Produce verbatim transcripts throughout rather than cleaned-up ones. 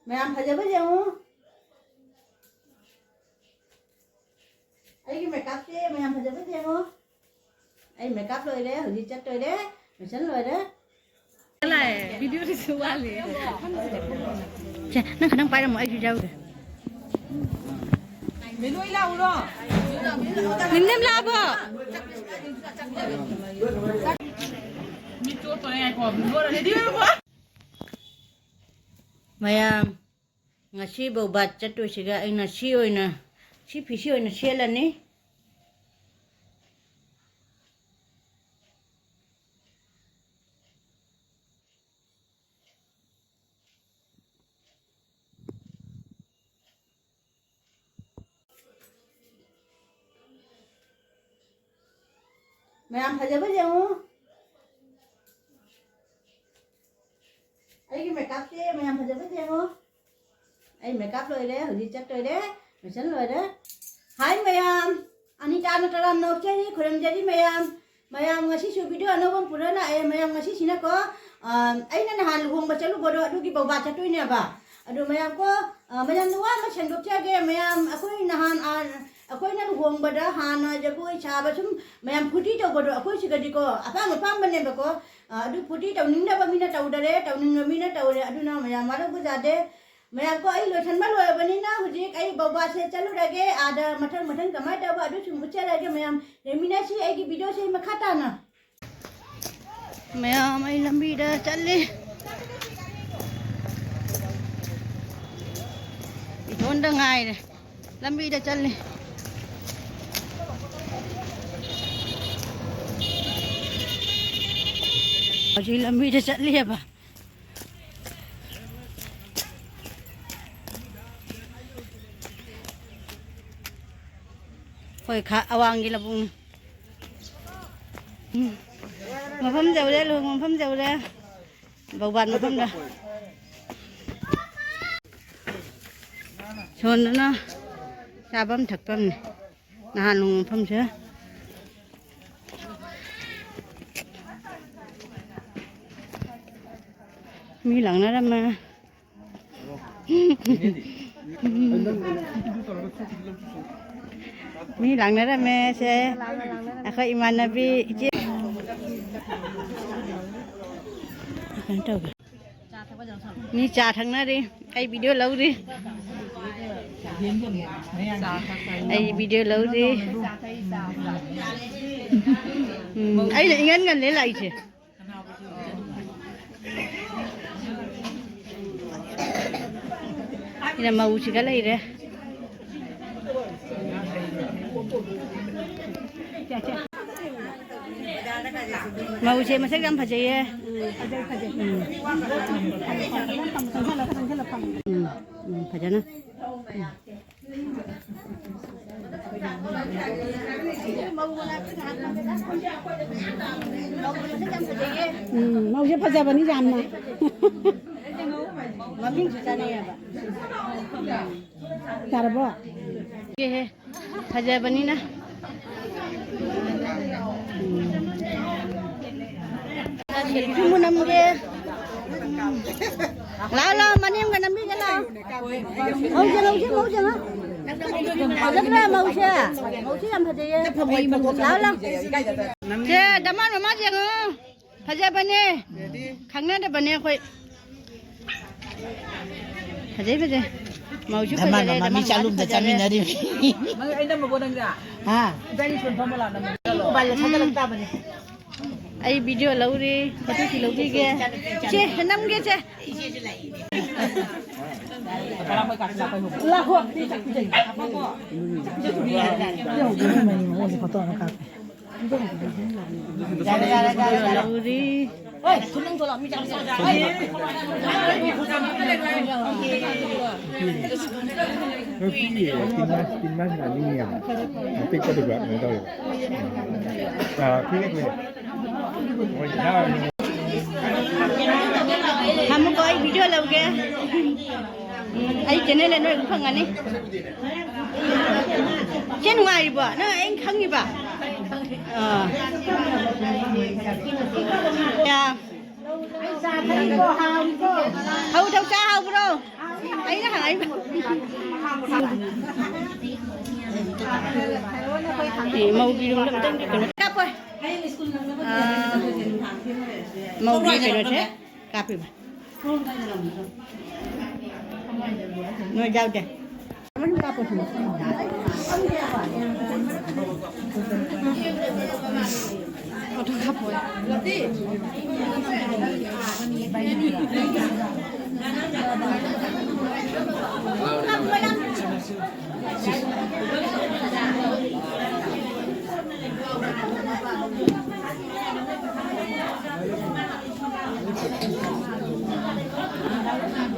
ꯃꯌꯥꯝ ꯐꯖꯕ ꯌꯦꯡꯉꯨ꯫ ꯑꯩꯒꯤ ꯃꯦꯀꯞꯁꯦ ꯃꯌꯥꯝ ꯐꯖꯕ ꯌꯦꯡꯉꯣ꯫ ꯑꯩ ꯃꯦꯀꯞ ꯂꯣꯏꯔꯦ, ꯍꯧꯖꯤꯛ ꯆꯠꯇꯣꯏꯔꯦ, ꯂꯣꯏꯁꯟ ꯂꯣꯏꯔꯦ꯫ ꯂꯥꯛꯑꯦ, ꯚꯤꯗꯤꯑꯣꯗꯨꯁꯨ ꯋꯥꯠꯂꯤ꯫ ꯁꯦ, ꯅꯪ ꯈꯇꯪ ꯄꯥꯏꯔꯝꯃꯣ, ꯑꯩꯁꯨ ꯌꯥꯎꯒꯦ꯫ ꯃꯦꯂꯣꯏ ꯂꯥꯛꯎꯔꯣ? ꯅꯤꯝꯅꯦꯝ ꯂꯥꯛꯑꯕꯣ? ꯃꯤ ꯆꯣꯠꯇꯣꯔꯦ, ꯉꯥꯏꯈꯣ꯫ ꯂꯣꯏꯔꯦ, ꯔꯦꯗꯤ ꯑꯣꯏꯔꯕꯣ? ꯃꯌꯥꯝ, ꯉꯁꯤ ꯕꯧꯕꯥꯠ ꯆꯠꯇꯣꯏꯁꯤꯒ ꯑꯩꯅ ꯁꯤ ꯑꯣꯏꯅ, ꯁꯤ ꯐꯤꯁꯤ ꯑꯣꯏꯅ ꯁꯦꯠꯂꯅꯤ꯫ ꯃꯌꯥꯝ ꯐꯖꯕ ꯌꯦꯡꯉꯨ꯫ ꯑꯩꯒꯤ ꯃꯦꯀꯞꯁꯦ ꯃꯌꯥꯝ ꯐꯖꯕ ꯌꯦꯡꯉꯣ꯫ ꯑꯩ ꯃꯦꯀꯞ ꯂꯣꯏꯔꯦ, ꯍꯧꯖꯤꯛ ꯆꯠꯇꯣꯏꯔꯦ, ꯂꯣꯏꯁꯟ ꯂꯣꯏꯔꯦ꯫ ꯍꯥꯏ ꯃꯌꯥꯝ, ꯑꯅꯤꯇꯥꯅ ꯇꯔꯥꯝꯅ ꯑꯣꯛꯆꯔꯤ, ꯈꯨꯔꯨꯝꯖꯔꯤ ꯃꯌꯥꯝ꯫ ꯃꯌꯥꯝ ꯉꯁꯤꯁꯨ ꯚꯤꯗꯤꯑꯣ ꯑꯅꯧꯕ ꯑꯃ ꯄꯨꯔ ꯂꯥꯛꯑꯦ꯫ ꯃꯌꯥꯝ ꯉꯁꯤꯁꯤꯅꯀꯣ, ꯑ, ꯑꯩꯅ ꯅꯍꯥꯟ ꯂꯨꯍꯣꯡꯕ ꯆꯠꯂꯨꯕꯗꯣ ꯑꯗꯨꯒꯤ ꯕꯧꯕꯥ ꯆꯠꯇꯣꯏꯅꯦꯕ꯫ ꯑꯗꯣ ꯃꯌꯥꯝ ꯀꯣ, ꯑ, ꯃꯌꯥꯝꯗ ꯋꯥ ꯑꯃ ꯁꯦꯡꯗꯣꯛꯆꯒꯦ꯫ ꯃꯌꯥꯝ ꯑꯩꯈꯣꯏ ꯅꯍꯥꯟ, ꯑ, ꯑꯩꯈꯣꯏꯅ ꯂꯨꯍꯣꯡꯕꯗ ꯍꯥꯟꯅ ꯖꯒꯣꯏ ꯁꯥꯕ ꯁꯨꯝ ꯃꯌꯥꯝ ꯐꯨꯔꯇꯤ ꯇꯧꯕꯗꯣ ꯑꯩꯈꯣꯏ ꯁꯤꯒꯗꯤꯀꯣ ꯑꯄꯥꯝ ꯑꯄꯥꯝꯕꯅꯦꯕꯀꯣ꯫ ꯑ, ꯑꯗꯨ ꯐꯨꯔꯇꯤ ꯇꯧꯅꯤꯡꯗꯕ ꯃꯤꯅ ꯇꯧꯗꯔꯦ, ꯇꯧꯅꯤꯡꯕ ꯃꯤꯅ ꯇꯧꯔꯦ꯫ ꯑꯗꯨꯅ ꯃꯌꯥꯝ ꯋꯥꯔꯧꯕ ꯌꯥꯗꯦ꯫ ꯃꯌꯥꯝ ꯀꯣ ꯑꯩ ꯂꯣꯏꯁꯟꯕ ꯂꯣꯏꯔꯕꯅꯤꯅ ꯍꯧꯖꯤꯛ ꯑꯩ ꯕꯧꯕꯥꯁꯦ ꯆꯠꯂꯨꯔꯒꯦ꯫ ꯑꯥꯗ ꯃꯊꯪ ꯃꯊꯪ ꯀꯃꯥꯏꯅ ꯇꯧꯕ ꯑꯗꯨꯁꯨ ꯎꯠꯆꯔꯒꯦ꯫ ꯃꯌꯥꯝ ꯂꯩꯃꯤꯟꯅꯁꯤ ꯑꯩꯒꯤ ꯚꯤꯗꯤꯑꯣꯁꯦ ꯃꯈꯥ ꯇꯥꯅ꯫ ꯃꯌꯥꯝ ꯑꯩ ꯂꯝꯕꯤꯗ ꯆꯠꯂꯤ꯫ ꯏꯇꯣꯟꯗ ꯉꯥꯏꯔꯦ꯫ ꯂꯝꯕꯤꯗ ꯆꯠꯂꯤ꯫ ꯍꯧꯖꯤꯛ ꯂꯝꯕꯤꯗ ꯆꯠꯂꯤꯑꯕ꯫ ꯍꯣꯏ, ꯈꯥ-, ꯑꯋꯥꯡꯒꯤ ꯂꯧꯕꯨꯛꯅꯤ꯫ ꯎꯝ꯫ ꯃꯐꯝ ꯌꯧꯔꯦ, ꯂꯨꯍꯣꯡꯕ ꯃꯐꯝ ꯌꯧꯔꯦ꯫ ꯕꯧꯕꯥꯟ ꯃꯐꯝꯗ꯫ ꯁꯣꯝꯗꯅ ꯆꯥꯐꯝ ꯊꯛꯐꯝꯅꯤ꯫ ꯅꯍꯥꯟ ꯂꯨꯍꯣꯡꯕ ꯃꯐꯝꯁꯦ꯫ ꯃꯤ ꯂꯥꯡꯅꯔꯝꯃꯦ꯫ ꯃꯤ ꯂꯥꯡꯅꯔꯝꯃꯦ ꯁꯦ꯫ ꯑꯩꯈꯣꯏ ꯏꯃꯥꯟꯅꯕꯤ ꯏꯆꯦ꯫ ꯀꯩꯅꯣ ꯇꯧꯒꯦ꯫ ꯃꯤ ꯆꯥ ꯊꯛꯅꯔꯤ꯫ ꯑꯩ ꯚꯤꯗꯤꯑꯣ ꯂꯧꯔꯤ꯫ ꯑꯩ ꯚꯤꯗꯤꯑꯣ ꯂꯧꯔꯤ꯫ ꯎꯝ, ꯑꯩꯅ ꯏꯉꯟ ꯉꯜꯂꯦ ꯂꯥꯛꯏꯁꯦ꯫ ꯁꯤꯅ ꯃꯧꯁꯤꯒ ꯂꯩꯔꯦ꯫ ꯃꯧꯁꯦ ꯃꯁꯛ ꯌꯥꯝ ꯐꯖꯩꯌꯦ꯫ ꯎꯝ꯫ ꯎꯝ, ꯎꯝ, ꯐꯖꯅ꯫ ꯎꯝ, ꯃꯧꯁꯦ ꯐꯖꯕꯅꯤ ꯌꯥꯝꯅ꯫ ꯃꯃꯤꯡꯁꯨ ꯆꯥꯅꯩꯌꯦꯕ꯫ ꯌꯥꯔꯕꯣ? ꯐꯖꯕꯅꯤꯅ꯫ ꯁꯤꯕꯨ ꯅꯝꯒꯦ꯫ ꯂꯥꯛꯑꯣ, ꯂꯥꯛꯑꯣ, ꯃꯅꯦꯝꯒ ꯅꯝꯕꯤꯒꯦ, ꯂꯥꯛꯑꯣ꯫ ꯃꯧꯁꯦ, ꯃꯧꯁꯦ, ꯃꯧꯁꯦ, ꯉꯥ꯫ ꯐꯖꯗ꯭ꯔꯥ, ꯃꯧꯁꯦ? ꯃꯧꯁꯦ ꯌꯥꯝ ꯐꯖꯩꯌꯦ꯫ ꯂꯥꯛꯑꯣ, ꯂꯥꯛꯑꯣ꯫ ꯁꯦ, ꯗꯃꯥꯟ ꯃꯃꯥ ꯌꯦꯡꯉꯣ꯫ ꯐꯖꯕꯅꯦ꯫ ꯈꯪꯅꯗꯕꯅꯦ ꯑꯩꯈꯣꯏ꯫ ꯐꯖꯩ, ꯐꯖꯩ꯫ ꯃꯧꯁꯨ ꯗꯃꯥꯟ ꯐꯖꯔꯦ, ꯃꯃꯥ ꯃꯤ ꯗꯃꯥꯟ ꯃꯃꯥꯁꯨ ꯆꯥꯛꯂꯨꯝꯗ ꯐꯖꯔꯦ꯫ ꯆꯥꯃꯤꯟꯅꯔꯤꯕꯅꯤ꯫ ꯅꯪ ꯑꯩ ꯅꯝꯃꯕꯣ ꯅꯪꯁꯦ? ꯍꯥ? ꯏꯕꯥꯅꯤ ꯁꯨꯝ ꯐꯝꯃ ꯂꯥꯛꯅꯕ ꯅꯠꯇ꯭ꯔꯣ? ꯎꯝ꯫ ꯑꯩ ꯚꯤꯗꯤꯑꯣ ꯂꯧꯔꯤ, ꯐꯣꯇꯣꯁꯨ ꯂꯧꯕꯤꯒꯦ꯫ ꯆꯦ, ꯅꯝꯒꯦ, ꯆꯦ꯫ ꯂꯥꯛꯈꯣ꯫ ꯐꯣꯇꯣ ꯑꯃ ꯀꯥꯞꯀꯦ꯫ ꯂꯧꯔꯤ꯫ ꯅꯨꯄꯤ ꯇꯤꯟ ꯃꯥꯁ, ꯇꯤꯟ ꯃꯥꯁ ꯉꯥꯅꯨꯅꯦꯕ꯫ ꯑꯄꯤꯛꯄꯗꯨꯒ ꯀꯩꯅꯣ ꯇꯧꯋꯦꯕ꯫ ꯑꯥ, ꯀꯨꯏꯔꯦ, ꯀꯨꯏꯔꯦ꯫ ꯍꯣꯏ, ꯌꯥꯔꯅꯤ꯫ ꯊꯝꯃꯨꯀꯣ, ꯑꯩ ꯚꯤꯗꯤꯑꯣ ꯂꯧꯒꯦ꯫ ꯎꯝ, ꯑꯩ ꯆꯦꯅꯦꯜꯗ ꯅꯣꯏ ꯑꯗꯨꯝ ꯐꯪꯒꯅꯤ꯫ ꯆꯦ, ꯅꯨꯡꯉꯥꯏꯔꯤꯕꯣ? ꯅꯪ ꯑꯩ ꯈꯪꯉꯤꯕ? ꯑꯥ꯫ ꯌꯥ꯫ ꯍꯧ ꯊꯧ ꯆꯥ ꯍꯥꯎꯕ꯭ꯔꯣ? ꯑꯩꯅ ꯍꯥꯏꯕ꯫ ꯑꯦ, ꯃꯧꯒꯤ ꯔꯨꯝꯗ ꯑꯝꯇꯪꯗꯤ ꯀꯩꯅꯣ ꯀꯥꯞꯄꯣꯏ꯫ ꯑꯥ, ꯃꯧꯒꯤ ꯀꯩꯅꯣꯁꯦ ꯀꯥꯞꯄꯤꯕ꯫ ꯅꯣꯏ ꯌꯥꯎꯗꯦ꯫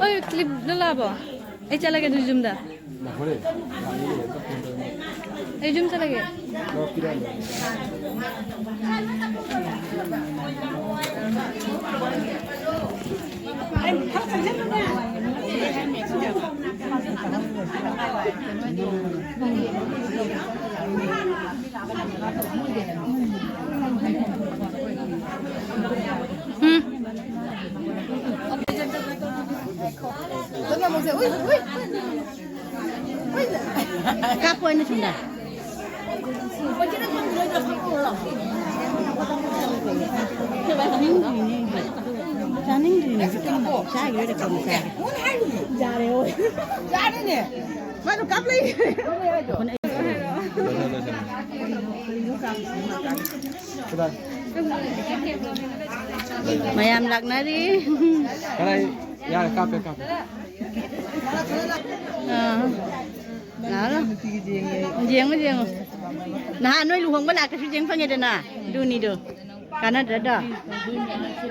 ꯑꯣꯏ, clip ꯗꯣ ꯂꯥꯛꯑꯕꯣ? ꯑꯩ ꯆꯠꯂꯒꯦ ꯑꯗꯨꯗꯤ ꯌꯨꯝꯗ꯫ ꯑꯩ ꯌꯨꯝ ꯆꯠꯂꯒꯦ꯫ ꯎꯝ꯫ ꯀꯥꯞꯄꯣ ꯑꯩꯅ ꯁꯣꯝꯗ꯫ ꯆꯥꯅꯤꯡꯗ꯭ꯔꯤꯅꯦ꯫ ꯆꯥꯅꯤꯡꯗ꯭ꯔꯤꯅꯦ꯫ ꯆꯥꯈꯤꯔꯣꯏꯗ ꯀꯣꯟꯅ ꯆꯥꯒꯦ꯫ ꯌꯥꯔꯦ ꯍꯣꯏ꯫ ꯌꯥꯔꯦꯅꯦ꯫ ꯃꯥꯅ ꯀꯥꯞꯂꯛꯏ꯫ ꯃꯌꯥꯝ ꯂꯥꯛꯅꯔꯤ꯫ ꯀꯗꯥꯏ? ꯌꯥꯔꯦ, ꯀꯥꯞꯄꯦ, ꯀꯥꯞꯄꯦ꯫ ꯑꯥ꯫ ꯂꯥꯛꯑꯣ, ꯂꯥꯛꯑꯣ꯫ ꯌꯦꯡꯉꯨ, ꯌꯦꯡꯉꯨ꯫ ꯅꯍꯥꯟ ꯅꯣꯏ ꯂꯨꯍꯣꯡꯕ ꯂꯥꯛꯄꯁꯨ ꯌꯦꯡ ꯐꯪꯉꯦꯗꯅ꯫ ꯑꯗꯨꯅꯤꯗꯣ꯫ ꯀꯥꯟꯅꯗ꯭ꯔꯗꯣ?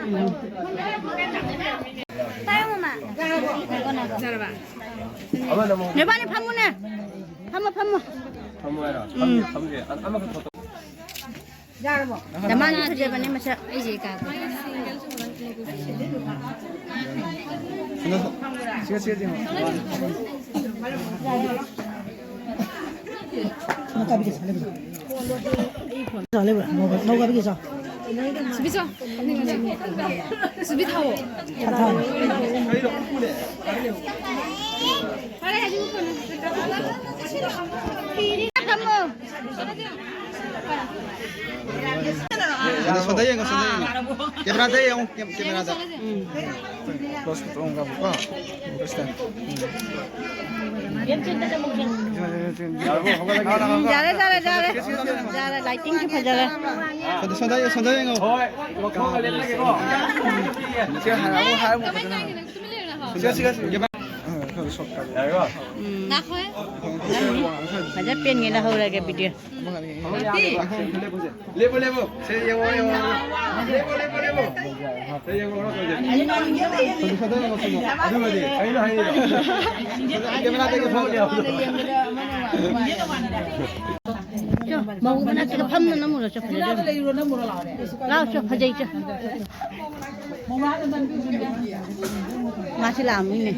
ꯎꯝ꯫ ꯄꯥꯏꯌꯣ, ꯃꯃꯥ꯫ ꯅꯕꯥꯅꯤ ꯐꯝꯃꯨꯅꯦ꯫ ꯐꯝꯃꯣ, ꯐꯝꯃꯣ꯫ ꯐꯝꯃꯣ ꯍꯥꯏꯔꯣ? ꯎꯝ꯫ ꯐꯝꯒꯦ, ꯐꯝꯒꯦ꯫ ꯑ-, ꯑꯃꯈꯛ ꯐꯣꯇꯣ꯫ ꯌꯥꯔꯕꯣ? ꯅꯃꯥꯟꯗꯤ ꯐꯖꯕꯅꯦ ꯃꯁꯛ꯫ ꯑꯩꯁꯦ ꯀꯥꯞꯄꯦ꯫ ꯁꯤꯒ, ꯁꯤꯒ ꯌꯦꯡꯉꯣ꯫ ꯀꯩꯅꯣ ꯀꯥꯕꯤꯒꯦ, ꯁꯥ ꯂꯩꯕ꯭ꯔꯣ? ꯁꯥ ꯂꯩꯕ꯭ꯔꯣ? ꯃꯧ, ꯃꯧ ꯀꯥꯕꯤꯒꯦ, ꯁꯥ꯫ ꯁꯨꯕꯤ ꯆꯣ꯫ ꯁꯨꯕꯤ ꯊꯥꯎ꯫ ꯁꯣꯝꯗ ꯌꯦꯡꯉꯣ, ꯁꯣꯝꯗ ꯌꯦꯡꯉꯣ꯫ ꯀꯦꯃꯦꯔꯥꯗ ꯌꯦꯡꯉꯣ, ꯀꯦ-, ꯀꯦꯃꯦꯔꯥꯗ꯫ ꯎꯝ꯫ ꯀ꯭ꯂꯣꯁ ꯎꯞꯇ ꯑꯃꯨꯛ ꯀꯥꯞꯄꯨꯀꯣ꯫ ꯎꯝ꯫ ꯌꯥꯔꯦ, ꯌꯥꯔꯦ, ꯌꯥꯔꯦ꯫ ꯌꯥꯔꯦ, ꯂꯥꯏꯇꯤꯡꯁꯨ ꯐꯖꯔꯦ꯫ ꯁꯣꯝꯗ, ꯁꯣꯝꯗ ꯌꯦꯡꯉꯣ, ꯁꯣꯝꯗ ꯌꯦꯡꯉꯣ꯫ ꯍꯣꯏ, ꯂꯧꯊꯣꯛꯑꯒ ꯂꯦꯞꯂꯒꯦꯀꯣ꯫ ꯁꯤ ꯍꯥꯏꯔ ꯑꯃꯨꯛ ꯍꯥꯏꯔ ꯑꯃꯨꯛ ꯐꯖꯅ ꯍꯥꯡꯉꯣ꯫ ꯁꯤ, ꯁꯤ, ꯁꯤ꯫ ꯎꯝ꯫ ꯉꯥꯏꯈꯣꯍꯦ꯫ ꯐꯖ ꯄꯦꯟꯒꯦ ꯂꯧꯍꯧꯔꯒꯦ video꯫ ꯂꯦꯞꯄꯣ, ꯂꯦꯞꯄꯣ꯫ ꯁꯦ, ꯌꯦꯡꯉꯣ, ꯌꯦꯡꯉꯣ, ꯌꯦꯡꯉꯣ꯫ ꯂꯦꯞꯄꯣ, ꯂꯦꯞꯄꯣ, ꯂꯦꯞꯄꯣ꯫ ꯁꯦ, ꯌꯦꯡꯉꯣ, ꯌꯦꯡꯉꯣ, ꯌꯦꯡꯉꯣ꯫ ꯑꯗꯨꯒꯗꯤ ꯑꯩꯅ ꯍꯥꯏꯔꯤꯗꯣ꯫ ꯀꯦꯃꯦꯔꯥꯗꯒꯤ ꯐꯣꯟ ꯌꯦꯡꯕꯗ ꯑꯃꯅ ꯋꯥ-, ꯋꯥ-, ꯆꯣ, ꯃꯧ ꯃꯅꯥꯛꯇꯒ ꯐꯝꯅ ꯅꯝꯃꯨꯔꯣ, ꯆꯣ, ꯐꯖꯗꯣꯏꯅꯦ꯫ ꯂꯥꯛꯑꯣ, ꯆꯣ, ꯐꯖꯩ, ꯆꯣ꯫ ꯃꯥꯁꯤ ꯂꯥꯛꯑꯝꯃꯤꯅꯦ꯫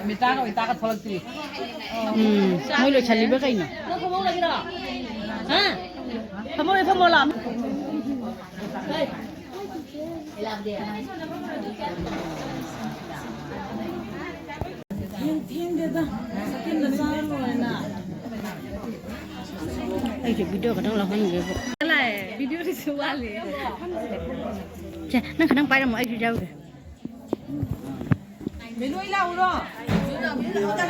ꯃꯤꯇꯥꯒ ꯃꯤꯇꯥꯒ ꯊꯣꯛꯂꯛꯇ꯭ꯔꯤ꯫ ꯎꯝ, ꯃꯣꯏ ꯂꯣꯏꯁꯜꯂꯤꯕ꯭ꯔꯥ ꯀꯩꯅꯣ? ꯅꯪ ꯐꯝꯃꯧ ꯂꯩꯒꯦꯔꯣ? ꯍꯥ? ꯐꯝꯃꯧ ꯂꯩ, ꯐꯝꯃꯧ ꯂꯥꯎ꯫ ꯊꯦꯡꯗꯦꯗ, ꯁꯦꯀꯦꯟꯗ ꯆꯥꯔ ꯂꯣꯏꯔꯦꯅ꯫ ꯑꯩꯁꯨ video ꯈꯇꯪ ꯂꯧꯍꯟꯒꯦꯕꯨ꯫ ꯂꯥꯛꯑꯦ, videoꯗꯨꯁꯨ ꯋꯥꯠꯂꯤ꯫ ꯁꯦ, ꯅꯪ ꯈꯇꯪ ꯄꯥꯏꯔꯝꯃꯣ, ꯑꯩꯁꯨ ꯌꯥꯎꯒꯦ꯫ ꯃꯦꯂꯣꯏ ꯂꯥꯛꯎꯔꯣ?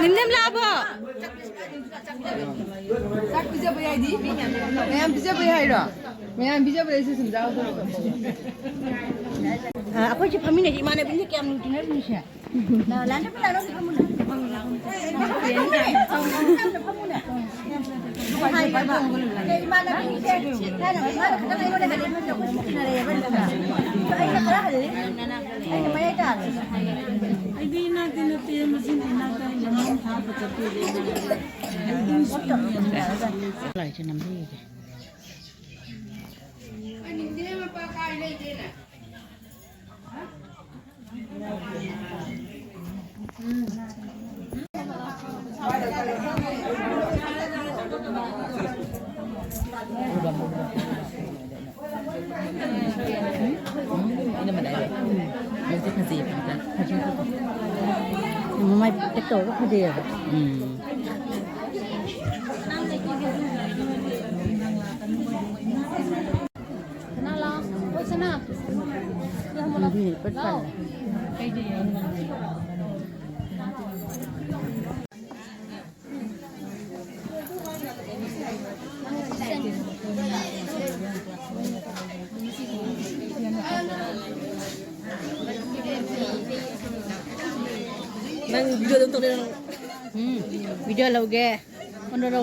ꯅꯤꯝꯅꯤꯝ ꯂꯥꯛꯑꯕꯣ? ꯆꯥꯛ ꯄꯤꯖꯕ ꯌꯥꯏꯗꯤ? ꯃꯌꯥꯝ ꯄꯤꯖꯕ ꯌꯥꯏꯔꯣ? ꯃꯌꯥꯝ ꯄꯤꯖꯕꯗ ꯑꯩꯁꯨ ꯁꯨꯝ ꯌꯥꯎꯗꯣꯏꯅꯦ꯫ ꯑ, ꯑꯩꯈꯣꯏꯁꯦ ꯐꯝꯃꯤꯟꯅꯁꯤ, ꯏꯃꯥꯟꯅꯕꯤꯅ ꯀꯌꯥꯝ ꯅꯨꯡꯁꯤꯅꯔꯤꯅꯣꯁꯦ꯫ ꯑꯩꯗꯤ ꯏꯅꯥꯛꯇꯤ ꯅꯠꯇꯦ, ꯃꯁꯤꯅ ꯏꯅꯥꯛꯇ ꯑꯩꯅ ꯃꯔꯝ ꯊꯥꯕ ꯆꯠꯄꯤꯔꯦ꯫ ꯂꯥꯏꯁꯦ ꯅꯝꯕꯤꯒꯦ꯫ ꯃꯃꯥꯏ ꯄꯤꯛꯇꯛ ꯇꯧꯔꯒ ꯐꯖꯩꯌꯦꯕ꯫ ꯎꯝ꯫ ꯁꯅꯥ ꯂꯥꯎ꯫ ꯑꯣ, ꯁꯅꯥ꯫ ꯂꯝꯕꯤ ꯏꯄꯠ ꯄꯠꯂꯦ꯫ ꯅꯪ video ꯑꯗꯨꯝ ꯇꯧꯔꯦ ꯅꯪ꯫ ꯎꯝ, video ꯂꯧꯒꯦ꯫ ꯑꯣꯟꯅꯔꯣ꯫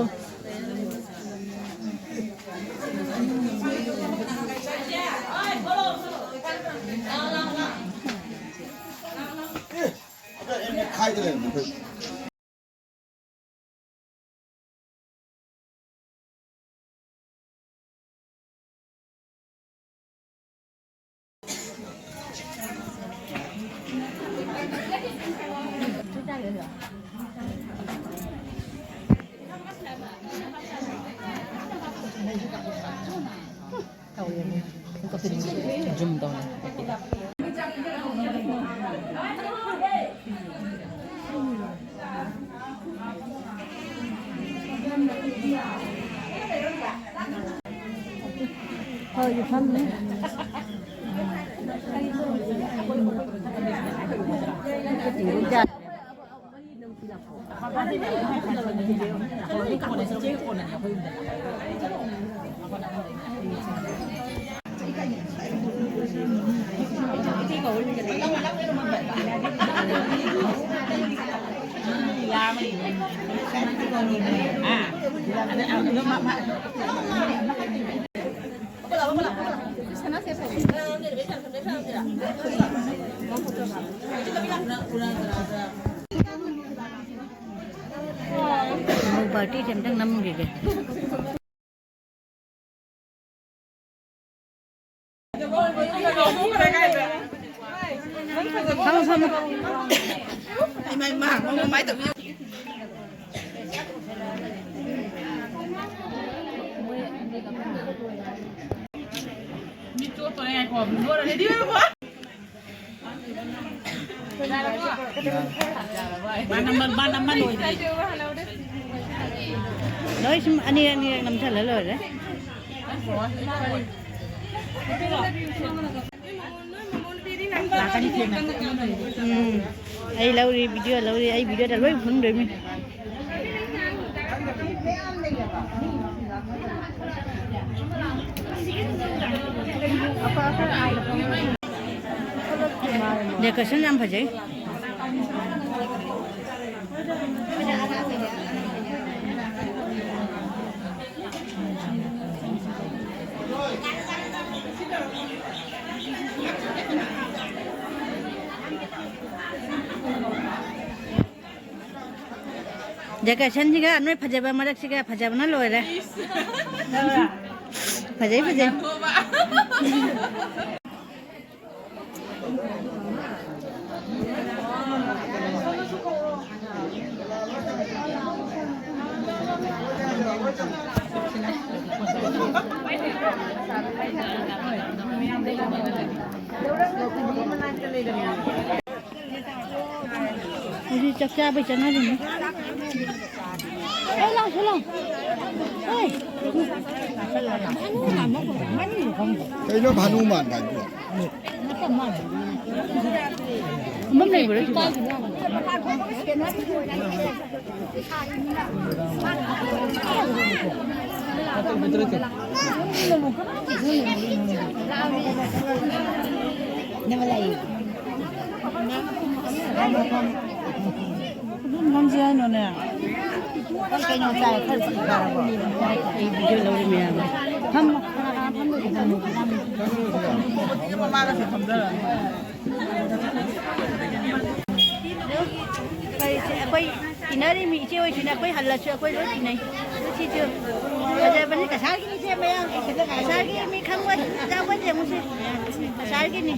Zoom ꯇꯧꯅꯦ꯫ ꯍꯣꯏ, ꯐꯝꯃꯤ꯫ ꯃꯧ party ꯁꯦ ꯑꯝꯇꯪ ꯅꯝꯈꯤꯒꯦ꯫ ꯅꯪ ꯐꯝꯃꯣ, ꯐꯝꯃꯣ꯫ ꯏꯃꯥ, ꯏꯃꯥ, ꯃꯃꯥꯏ ꯇꯧꯕꯤꯌꯨ꯫ ꯃꯤꯠ ꯆꯣꯠꯇꯣꯔꯦ, ꯉꯥꯏꯈꯣ꯫ ꯂꯣꯏꯔꯦ, ready ꯑꯣꯏꯔꯕꯣ? ꯃꯥ ꯅꯝꯕ, ꯃꯥ ꯅꯝꯕ ꯂꯣꯏꯗ꯭ꯔꯤ꯫ ꯂꯣꯏ ꯁꯨꯝ ꯑꯅꯤꯔꯛ, ꯑꯅꯤꯔꯛ ꯅꯝꯁꯜꯂ ꯂꯣꯏꯔꯦ꯫ ꯎꯝ, ꯑꯩ ꯂꯧꯔꯤ, video ꯂꯧꯔꯤ, ꯑꯩ videoꯗ ꯂꯣꯏ ꯐꯪꯗꯣꯏꯅꯤ꯫ Decoration ꯌꯥꯝ ꯐꯖꯩ꯫ Decorationꯁꯤꯒ ꯅꯣꯏ ꯐꯖꯕ ꯃꯔꯛꯁꯤꯒ ꯐꯖꯕꯅ ꯂꯣꯏꯔꯦ꯫ ꯐꯖꯩ, ꯐꯖꯩ꯫ ꯍꯧꯖꯤꯛ ꯆꯥꯛ ꯆꯥꯕꯩ ꯆꯠꯅꯔꯤꯅꯤ꯫ ꯑꯦ, ꯂꯥꯎ, ꯁꯤ ꯂꯥꯎ꯫ ꯑꯦ꯫ ꯀꯩꯅꯣ ꯚꯥꯅꯨ ꯃꯥꯟꯕ ꯍꯥꯏꯗꯨꯕꯣ? ꯐꯝꯐꯝ ꯂꯩꯕ꯭ꯔꯥ ꯁꯤꯕꯣ? ꯑꯗꯨꯝ ꯐꯝꯁꯦ ꯍꯥꯏꯅꯣꯅꯦ꯫ ꯀꯩꯅꯣ ꯆꯥꯏ, ꯈꯔ ꯆꯥꯔꯕꯣ? ꯑꯩ video ꯂꯧꯔꯤ ꯃꯌꯥꯝ꯫ ꯐꯝꯃꯣ, ꯀꯅꯥ ꯀꯅꯥ ꯐꯝꯗꯣꯏꯅꯣ? ꯃꯃꯥꯒꯁꯦ ꯐꯝꯖꯔꯅꯤ꯫ ꯑꯩꯈꯣꯏ ꯏꯟꯅꯔꯤꯃꯤ ꯏꯆꯦ ꯍꯣꯏꯁꯤꯅ ꯑꯩꯈꯣꯏ ꯍꯜꯂꯁꯨ ꯑꯩꯈꯣꯏ ꯂꯣꯏ ꯇꯤꯟꯅꯩ꯫ ꯁꯤꯁꯨ ꯐꯖꯕꯅꯤ, ꯑꯆꯥꯔꯒꯤꯅꯤ ꯁꯦ ꯃꯌꯥꯝ꯫ ꯑꯆꯥꯔꯒꯤ ꯃꯤ ꯈꯪꯕ ꯌꯥꯎꯕ ꯌꯦꯡꯉꯨꯁꯤ꯫ ꯑꯆꯥꯔꯒꯤꯅꯤ꯫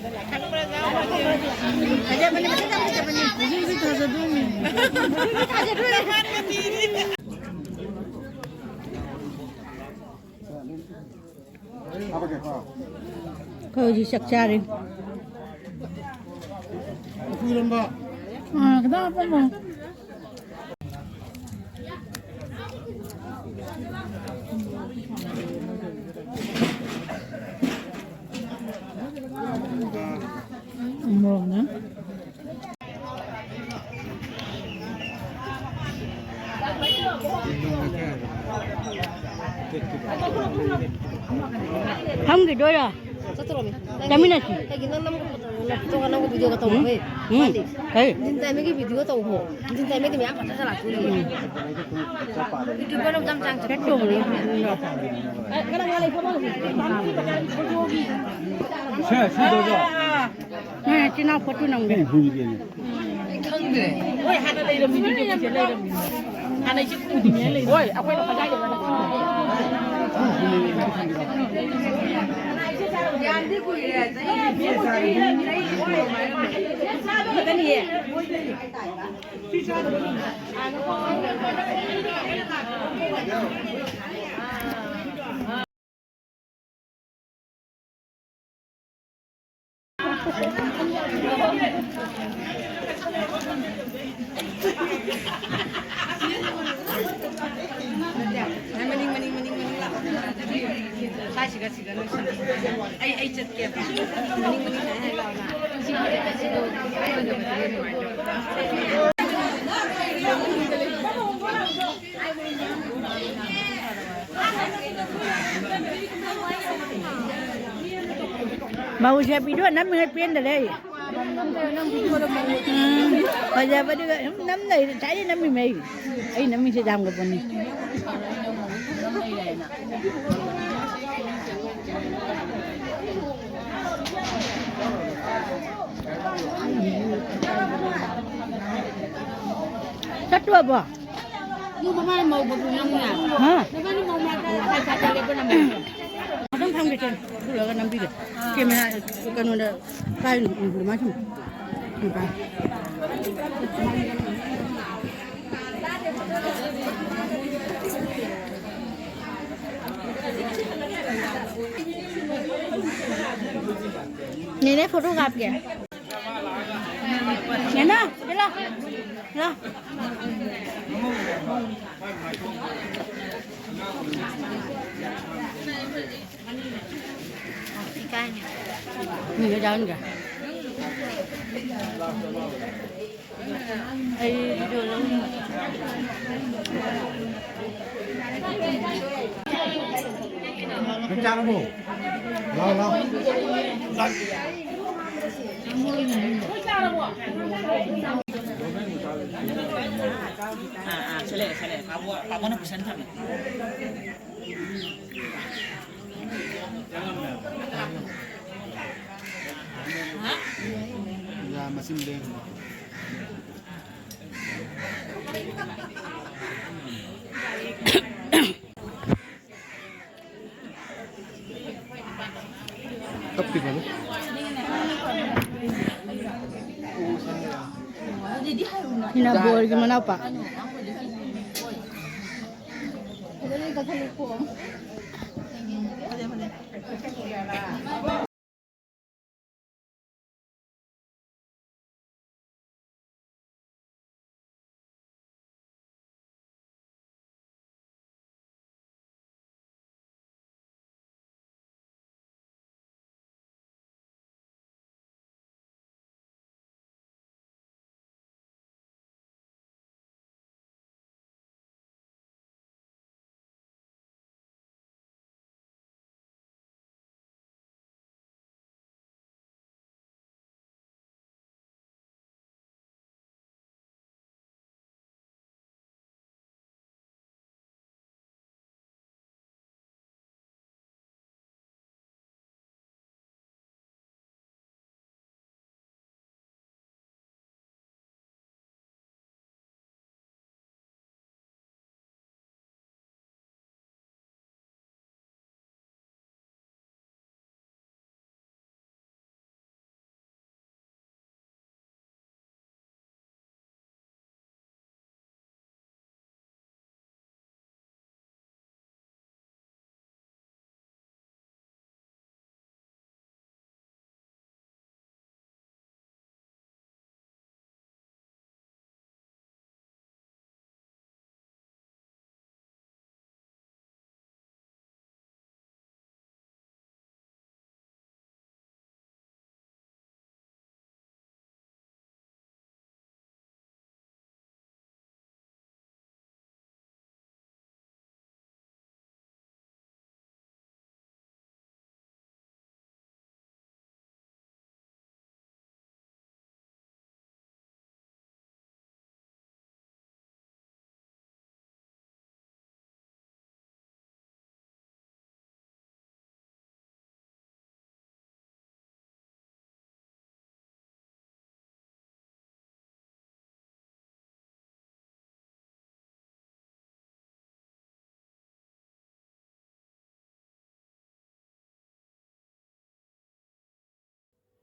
ꯐꯖꯕꯅꯤ, ꯃꯁꯛ ꯌꯥꯝ ꯐꯖꯕꯅꯤ꯫ ꯍꯧꯖꯤꯛ ꯍꯧꯖꯤꯛ ꯊꯥꯖꯗꯣꯏꯅꯤ꯫ ꯍꯧꯖꯤꯛ ꯊꯥꯖꯗꯣꯏꯅꯤ꯫ ꯑꯩꯈꯣꯏ ꯍꯧꯖꯤꯛ ꯆꯥꯛ ꯆꯥꯔꯤ꯫ ꯂꯐꯨ ꯏꯔꯣꯝꯕ꯫ ꯑꯥ, ꯈꯤꯇꯪ ꯍꯥꯞꯄꯝꯃꯣ꯫ ꯃꯣꯔꯣꯛꯅꯦ꯫ ꯐꯝꯈꯤꯗꯣꯏꯔꯣ? ꯆꯠꯇꯣꯔꯝꯃꯤ꯫ ꯆꯠꯃꯤꯟꯅꯁꯤ꯫ ꯑꯩꯒꯤ ꯅꯪ ꯅꯝꯒ ꯐꯣꯇꯣ, ꯅꯪ ꯐꯣꯇꯣꯒ ꯅꯪꯒ ꯚꯤꯗꯤꯑꯣꯒ ꯇꯧꯈꯣꯏ꯫ ꯎꯝ꯫ ꯀꯔꯤ? ꯅꯤꯡꯊꯤꯡ ꯇꯥꯏꯃꯒꯤ ꯚꯤꯗꯤꯑꯣ ꯇꯧꯈꯣ꯫ ꯅꯤꯡꯊꯤꯡ ꯇꯥꯏꯃꯒꯤ ꯃꯌꯥꯝ ꯐꯖ ꯐꯖ ꯂꯥꯛꯇꯣꯏꯅꯤ꯫ ꯎꯝ꯫ ꯌꯨꯇ꯭ꯌꯨꯕꯔ ꯂꯧ ꯆꯪ ꯆꯪ ꯆꯠꯇꯣꯔꯝꯃꯤ꯫ ꯁꯦ, ꯁꯤ ꯇꯧꯗ꯭ꯔꯣ? ꯅꯣꯏ ꯅꯆꯤꯟ ꯅꯅꯥꯎ ꯐꯣꯇꯣ ꯅꯝꯒꯦ꯫ ꯑꯩ ꯈꯪꯗ꯭ꯔꯦ꯫ ꯍꯣꯏ, ꯍꯥꯟꯅ ꯂꯩꯔꯝꯃꯤꯗꯨꯗꯤ, ꯍꯧꯖꯤꯛ ꯂꯩꯔꯝꯃꯤꯅꯦ꯫ ꯍꯥꯟꯅ ꯏꯆꯦ ꯎꯗ꯭ꯔꯤꯉꯩ ꯂꯩꯔꯝꯃꯤ꯫ ꯍꯣꯏ, ꯑꯩꯈꯣꯏꯅ ꯀꯗꯥꯏꯗ ꯌꯥꯝꯗꯤ ꯀꯨꯏꯔꯦ, ꯆꯍꯤ ꯅꯤꯐꯨ꯫ ꯃꯅꯤꯡ, ꯃꯅꯤꯡ, ꯃꯅꯤꯡ, ꯃꯅꯤꯡ ꯂꯥꯛꯑꯣ꯫ ꯁ꯭ꯋꯥꯏꯁꯤꯒ ꯁꯤꯒ ꯅꯛꯁꯟꯅ꯫ ꯑꯩ, ꯑꯩ ꯆꯠꯀꯦꯕ꯫ ꯃꯅꯤꯡ, ꯃꯅꯤꯡ ꯍꯥꯏ ꯍꯥꯏ ꯂꯥꯛꯑꯣ ꯅ꯫ ꯃꯧꯁꯦ ꯚꯤꯗꯤꯑꯣ ꯅꯝꯃꯤꯉꯩ ꯄꯦꯟꯗꯔꯦ ꯑꯩ꯫ ꯎꯝ, ꯐꯖꯕꯗꯨꯒ ꯁꯨꯝ ꯅꯝ ꯂꯩꯔꯦ꯫ ꯉꯁꯥꯏꯗꯩ ꯅꯝꯃꯤꯃꯦ ꯑꯩ꯫ ꯑꯩ ꯅꯝꯃꯤꯁꯦ ꯌꯥꯝꯒ꯭ꯔꯄꯣꯠꯅꯤ꯫ ꯆꯠꯇ꯭ꯔꯣꯕꯣ? ꯅꯣꯏ ꯃꯃꯥꯅ ꯃꯧ ꯕꯕꯨ ꯅꯪꯅ? ꯍꯥ? ꯅꯕꯥꯅꯤ ꯃꯧ ꯃꯔꯛꯇ ꯉꯥꯛꯇꯪ ꯊꯝꯒꯦ ꯆꯦ꯫ ꯑꯗꯨ ꯂꯣꯏꯔꯒ ꯅꯝꯕꯤꯒꯦ꯫ ꯀꯦꯃꯦꯔꯥ ꯀꯩꯅꯣꯗ ꯄꯥꯏ, ꯎꯝ, ꯑꯗꯨꯃꯥꯏꯅ ꯊꯝꯃꯨ꯫ ꯎꯝ, ꯄꯥꯏ꯫ ꯅꯦꯅꯦ, ꯐꯣꯇꯣ ꯀꯥꯞꯀꯦ꯫ ꯅꯦꯅꯦ, ꯁꯤꯗ ꯂꯥꯎ꯫ ꯂꯥꯎ꯫ ꯏꯀꯥꯏꯅꯦ꯫ ꯃꯤꯒ ꯌꯥꯎꯍꯟꯒꯦ꯫ ꯑꯩ ꯚꯤꯗꯤꯑꯣ ꯂꯧꯅꯤ꯫ ꯆꯥꯛ ꯆꯥꯔꯕꯣ? ꯂꯥꯎ, ꯂꯥꯎ꯫ ꯑꯥ, ꯑꯥ, ꯁꯤ ꯂꯩꯔꯦ, ꯁꯤ ꯂꯩꯔꯦ꯫ ꯄꯥꯕꯣ-, ꯄꯥꯕꯣꯅ ꯄꯨꯁꯟ ꯊꯝꯃꯦ꯫ ꯌꯥ ꯃꯆꯤꯟ ꯂꯦꯡ꯫ ꯀꯞꯄꯤꯕꯅꯤ꯫ ꯁꯤꯅ ꯕꯣꯔꯒꯤ ꯃꯅꯥꯎꯄꯥ꯫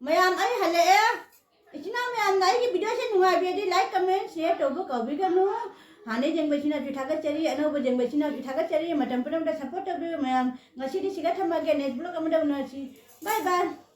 ꯃꯌꯥꯝ ꯑꯩ ꯍꯜꯂꯛꯑꯦ꯫ ꯏꯆꯤꯟ ꯏꯅꯥꯎ ꯃꯌꯥꯝꯅ ꯑꯩꯒꯤ videoꯁꯦ ꯅꯨꯡꯉꯥꯏꯕꯤꯔꯗꯤ like, comment, share ꯇꯧꯕ ꯀꯥꯎꯕꯤꯒꯅꯨ꯫ ꯍꯥꯟꯅ ꯌꯦꯡꯕ ꯏꯆꯤꯟ ꯏꯅꯥꯎꯁꯨ ꯊꯥꯒꯠꯆꯔꯤ, ꯑꯅꯧꯕ ꯌꯦꯡꯕ ꯏꯆꯤꯟ ꯏꯅꯥꯎꯁꯨ ꯊꯥꯒꯠꯆꯔꯤ꯫ ꯃꯇꯝ ꯄꯨꯝꯅꯃꯛꯇ support ꯇꯧꯕꯤꯌꯨ ꯃꯌꯥꯝ꯫ ꯉꯁꯤꯗꯤ ꯁꯤꯒ ꯊꯝꯃꯒꯦ, next vlog ꯑꯃꯗ ꯎꯅꯁꯤ꯫ Bye bye꯫